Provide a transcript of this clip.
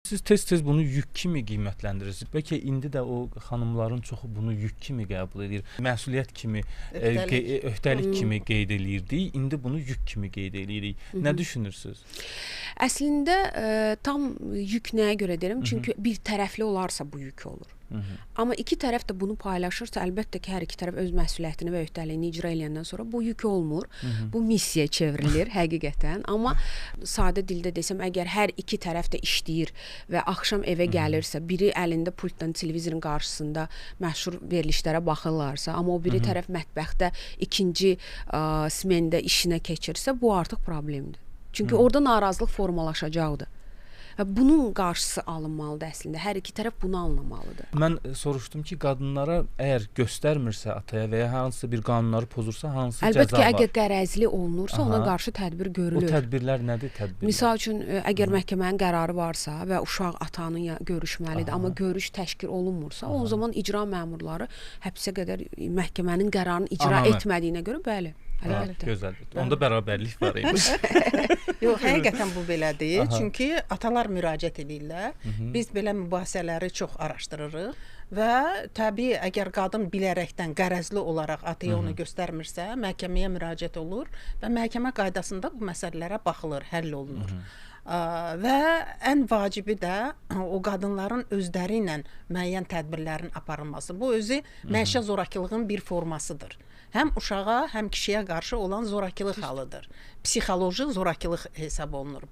Siz tez-tez bunu yük kimi qiymətləndirirsiniz. Bəlkə indi də o xanımların çoxu bunu yük kimi qəbul edir. Məsuliyyət kimi, Öhdəlik. Öhdəlik kimi qeyd eləyirdik. İndi bunu yük kimi qeyd eləyirik. Nə düşünürsüz? Əslində tam yük nəyə görə deyirəm? Çünki bir tərəfli olarsa bu yük olur. Amma iki tərəf də bunu paylaşırsa, əlbəttə ki, hər iki tərəf öz məsuliyyətini və öhdəliyini icra eləyəndən sonra bu yük olmur. Bu missiyaya çevrilir həqiqətən. Amma sadə dildə desəm, əgər hər iki tərəf də işləyir və axşam evə gəlirsə, biri əlində pultdan televizorun qarşısında məşhur verilişlərə baxırlarsa, amma o biri tərəf mətbəxdə ikinci smendə işinə keçirsə, bu artıq problemdir. Çünki orada narazılıq formalaşacaqdır. Və bunun qarşısı alınmalıdır əslində. Hər iki tərəf bunu anlamalıdır. Mən soruşdum ki, qadınlara əgər göstərmirsə ataya və ya hansısa bir qanunları pozursa, hansı Əlbəttə cəza ki, var? əgər qərəzli olunursa, ona qarşı tədbir O görülür. tədbirlər nədir, tədbirlər? Misal üçün, əgər məhkəmənin qərarı varsa və uşaq atanın görüşməlidir, amma görüş təşkil olunmursa, o zaman icra məmurları həbsə qədər məhkəmənin qərarını icra Ananı. etmədiyinə görə, bəli, əlbəttə. Gözəldir. Onda bərabərlik var imiş. Yox, həqiqətən bu belədir. Çünki atalar müraciət eləyirlər. Biz belə mübahisələri çox araşdırırıq və təbii əgər qadın bilərəkdən qərəzli olaraq ataya onu göstərmirsə, məhkəməyə müraciət olur və məhkəmə qaydasında bu məsələlərə baxılır, həll olunur. Və ən vacibi də o qadınların özləri ilə müəyyən tədbirlərin aparılması. Bu özü məişət zorakılığın bir formasıdır. Həm uşağa, həm kişiyə qarşı olan zorakılıq halıdır. Psixoloji zorakılıq hesab olunur.